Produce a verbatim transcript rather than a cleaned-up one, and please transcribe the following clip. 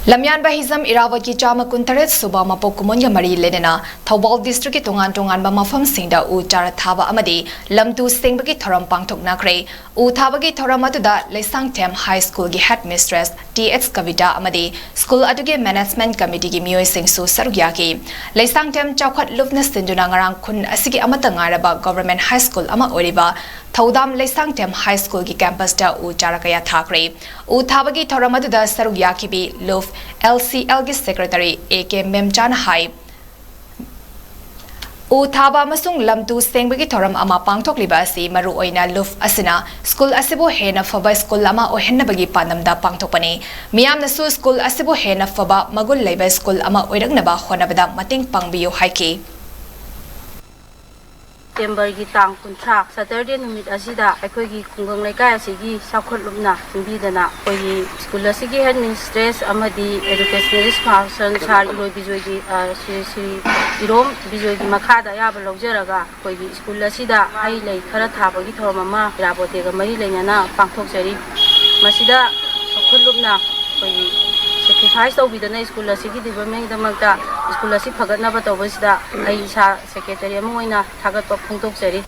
ꯂꯝꯌꯥꯟꯕ ꯍꯤꯖꯝ ꯏꯔꯥꯕꯣꯠꯀꯤ ꯆꯥꯝꯃ ꯀꯨꯟꯇꯔꯦꯠ ꯁꯨꯕ ꯃꯄꯣꯛ ꯀꯨꯝꯑꯣꯟꯒ ꯃꯔꯤ ꯂꯩꯅꯅ ꯊꯧꯕꯥꯜ ꯗꯤꯁꯇ꯭ꯔꯤꯛꯀꯤ ꯇꯣꯉꯥꯟ ꯇꯣꯉꯥꯟꯕ ꯃꯐꯝꯁꯤꯡꯗ ꯎ ꯆꯥꯔꯥ ꯊꯥꯕ ꯑꯃꯗꯤ ꯂꯝ ꯇꯨ ꯁꯦꯡꯕꯒꯤ ꯊꯧꯔꯝ ꯄꯥꯡꯊꯣꯛꯅꯈ꯭ꯔꯦ꯫ ꯎ ꯊꯥꯕꯒꯤ ꯊꯧꯔꯝ ꯑꯗꯨꯗ ꯂꯩꯁꯥꯡꯊꯦꯝ ꯍꯥꯏ ꯁ꯭ꯀꯨꯜꯒꯤ ꯍꯦꯗ ꯃꯤꯁꯇ꯭ꯔꯦꯁ ꯇꯤ ꯑꯦꯆ ꯀꯕꯤꯇꯥ ꯑꯃꯗꯤ ꯁ꯭ꯀꯨꯜ ꯑꯗꯨꯒꯤ ꯃꯦꯅꯦꯖꯃꯦꯟꯠ ꯀꯃꯤꯇꯤꯒꯤ ꯃꯤꯑꯣꯏꯁꯤꯡꯁꯨ ꯁꯔꯨꯛ ꯌꯥꯈꯤ꯫ ꯂꯩꯁꯥꯡꯊꯦꯝ ꯆꯥꯎꯈꯠ ꯂꯨꯞꯅ ꯁꯤꯟꯗꯨꯅ ꯉꯔꯥꯡ ꯈꯨꯟ ꯑꯁꯤꯒꯤ ꯑꯃꯠꯇ ꯉꯥꯏꯔꯕ ꯒꯣꯚꯔꯟꯃꯦꯟꯠ ꯍꯥꯏ ꯁ꯭ꯀꯨꯜ ꯑꯃ ꯑꯣꯏꯔꯤꯕ ꯊꯧꯗꯥꯝ ꯂꯩꯁꯥꯡꯊꯦꯝ ꯍꯥꯏ ꯁ꯭ꯀꯨꯜꯒꯤ ꯀꯦꯝꯄꯁꯇ ꯎ ꯆꯥꯔꯥ ꯀꯌꯥ ꯊꯥꯈ꯭ꯔꯦ꯫ ꯎ ꯊꯥꯕꯒꯤ ꯊꯧꯔꯝ ꯑꯗꯨꯗ ꯁꯔꯨꯛ ꯌꯥꯈꯤꯕꯤ ꯂꯨꯐ L C algae secretary A K ꯃꯦꯝꯆꯥꯅ ꯍꯥꯏ, ꯎ ꯊꯥꯕ ꯑꯃꯁꯨꯡ ꯂꯝ ꯇꯨ ꯁꯦꯡꯕꯒꯤ ꯊꯧꯔꯝ ꯑꯃ ꯄꯥꯡꯊꯣꯛꯂꯤꯕ ꯑꯁꯤ ꯃꯔꯨꯑꯣꯏꯅ ꯂꯨꯐ ꯑꯁꯤꯅ ꯁ꯭ꯀꯨꯜ ꯑꯁꯤꯕꯨ ꯍꯦꯟꯅ ꯐꯕ ꯁ꯭ꯀꯨꯜ ꯑꯃ ꯑꯣꯏꯍꯟꯅꯕꯒꯤ ꯄꯥꯟꯗꯝꯗ ꯄꯥꯡꯊꯣꯛꯄꯅꯤ꯫ ꯃꯤꯌꯥꯝꯅꯁꯨ ꯁ꯭ꯀꯨꯜ ꯑꯁꯤꯕꯨ ꯍꯦꯟꯅ ꯐꯕ ꯃꯒꯨꯟ ꯂꯩꯕ ꯁ꯭ꯀꯨꯜ ꯑꯃ ꯑꯣꯏꯔꯛꯅꯕ ꯍꯣꯠꯅꯕꯗ ꯃꯇꯦꯡ ꯄꯥꯡꯕꯤꯌꯨ ꯍꯥꯏꯈꯤ꯫ ꯁꯦꯞꯇꯦꯝꯕꯔꯒꯤ ꯇꯥꯡ ꯀꯨꯟꯊ꯭ꯔꯥ, ꯁꯇꯔꯗꯦ ꯅꯨꯃꯤꯠ ꯑꯁꯤꯗ ꯑꯩꯈꯣꯏꯒꯤ ꯈꯨꯡꯒꯪ ꯂꯩꯀꯥꯏ ꯑꯁꯤꯒꯤ ꯆꯥꯎꯈꯠꯂꯨꯞꯅ ꯁꯤꯟꯕꯤꯗꯅ ꯑꯩꯈꯣꯏꯒꯤ ꯁ꯭ꯀꯨꯜ ꯑꯁꯤꯒꯤ ꯍꯦꯗ ꯃꯤꯁꯇ꯭ꯔꯦꯁ ꯑꯃꯗꯤ ꯑꯦꯖꯨꯀꯦꯁꯅꯦꯂꯤꯁ ꯄꯥꯔꯁꯟ ꯁꯥꯔ ꯏꯔꯣꯏ ꯕꯤꯖꯣꯏꯒꯤ, ꯑ, ꯁ꯭ꯔꯤ, ꯁ꯭ꯔꯤ ꯏꯔꯣꯝ ꯕꯤꯖꯣꯏꯒꯤ ꯃꯈꯥꯗ ꯑꯌꯥꯕ ꯂꯧꯖꯔꯒ ꯑꯩꯈꯣꯏꯒꯤ ꯁ꯭ꯀꯨꯜ ꯑꯁꯤꯗ ꯍꯩ ꯂꯩ ꯈꯔ ꯊꯥꯕꯒꯤ ꯊꯧꯔꯝ ꯑꯃ ꯏꯔꯥꯕꯣꯠ ꯗꯦꯒ ꯃꯔꯤ ꯂꯩꯅꯅ ꯄꯥꯡꯊꯣꯛꯆꯔꯤ꯫ ꯃꯁꯤꯗ ꯆꯥꯎꯈꯠꯂꯨꯞꯅ ꯑꯩꯈꯣꯏꯒꯤ ꯁꯦꯀ꯭ꯔꯤꯐꯥꯏꯁ ꯇꯧꯕꯤꯗꯅ ꯁ꯭ꯀꯨꯜ ꯑꯁꯤꯒꯤ ꯗꯤꯕ꯭ꯂꯞꯃꯦꯟꯒꯤꯗꯃꯛꯇ, ꯁ꯭ꯀꯨꯜ ꯑꯁꯤ ꯐꯒꯠꯅꯕ ꯇꯧꯕꯁꯤꯗ ꯑꯩ ꯏꯁꯥ ꯁꯦꯀ꯭ꯔꯦꯇꯔꯤ ꯑꯃ ꯑꯣꯏꯅ ꯊꯥꯒꯠꯄ ꯐꯣꯡꯗꯣꯛꯆꯔꯤ꯫